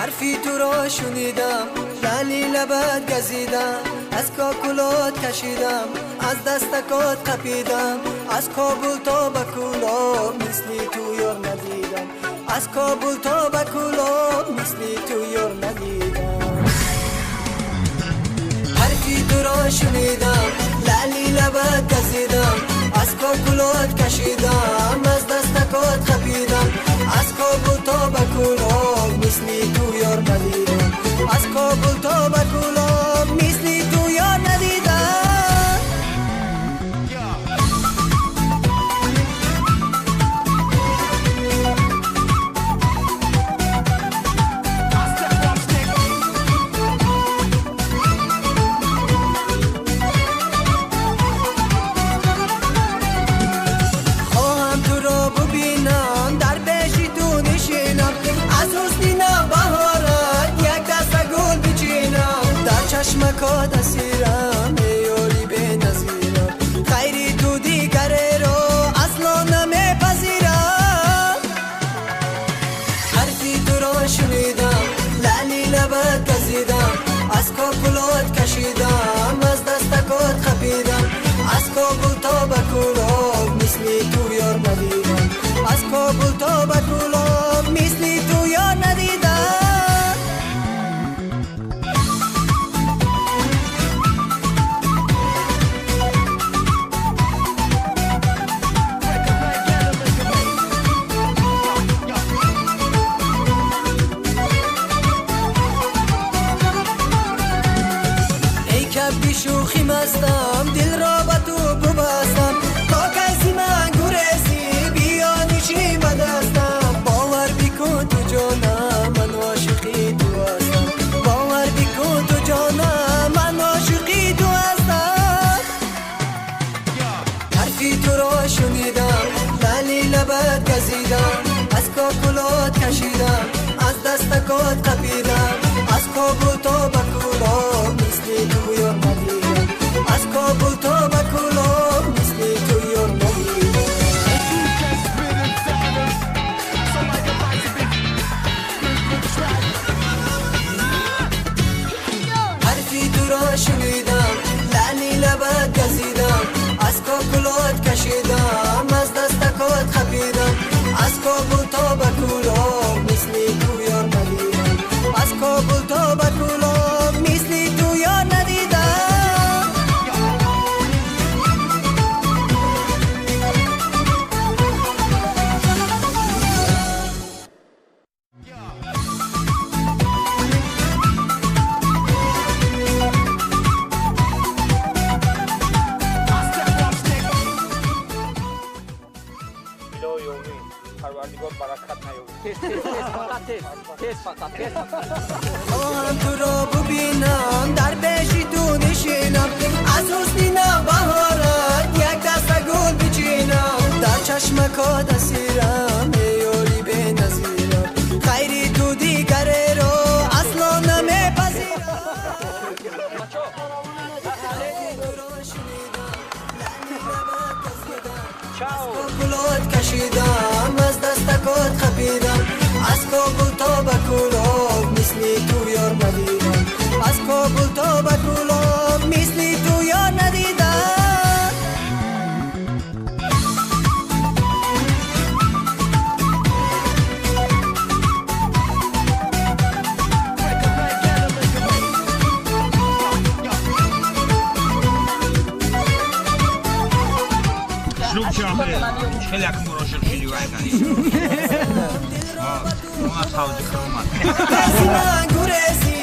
حرفی تو را شنیدم، لعلی لبت گزیدم، از کاکلات کشیدم، از دستکات قپیدم، از کابل تا به کولاب مثل تو یار ندیدم، از کابل تا به کولاب مثل تو یار ندیدم. حرفی تو را شنیدم، لعلی لبت گزیدم، از کاکلات کشیدم، از دستکات قپیدم، از کابل تا به کولاب مثل تو یار ندیدم، از کابل تا به کولاب مثل تو یار ندیدم. خواهم تو را ببینم، در پیش تو نشینم، از حسن نوبهارت یک دست گل بچینم، در چشمکات اسیرم ای یاری بی‌نظیرم، خیری تو دیگر را اصلا نمیپذیرم. حرفی تو را شنیدم، لعلی لبت گزیدم، از کاکلات کشیدم، از دستکات خپیدم، از کابل تا به کولاب مثل تو یار ندیدم، از کابل تا به کولاب مثل تو یار ندیدم. ای کبی شوخی مستم، دل را به تو ببستم، تا کسی من گریزی بیا نشین به دستم، باور بکن تو جانم من عاشقی تو هستم، باور بکن تو جانم من عاشقی تو هستم. حرفی تو را شنیدم، لعلی لبت گزیدم، از کاکلات کشیدم، از دستکات قپیدم، از کابل تا به کولاب مثل تو یار ندیدم، از کابل تا به کولاب مثل تو یار ندیدم. حرفی تو را شنیدم، لعلی لبت گزیدم، از کاکلات کشیدم، از دستکات خپیدم، از کابل تا به کولاب مثل تو یار ندیدم، از کابل تا به کولاب مثل تو یار ندیدم. илоҳи омин, парвардигор баракат наёбад. Тез, тез, тез, фақат тез, тез, фақат тез. خواهم تو را ببینم، در پیش تو نشینم، از حسن نوبهارت یک دست گل بچینم، در چشمکات اسیرم ای یاری بی‌نظیرم، خیری تو دیگر را اصلا نمیپذیرم. Чао. کاکلات کشیدم، از دستکات خپیدم، از کابل تا به کولاب مثل تو یار ندیدم، از کابل تا به کولاب مثل تو یار ندیدم. хеле якум бор ошиқ шуди вай кани. Ма тавҷи хиромат. کسی من گریزی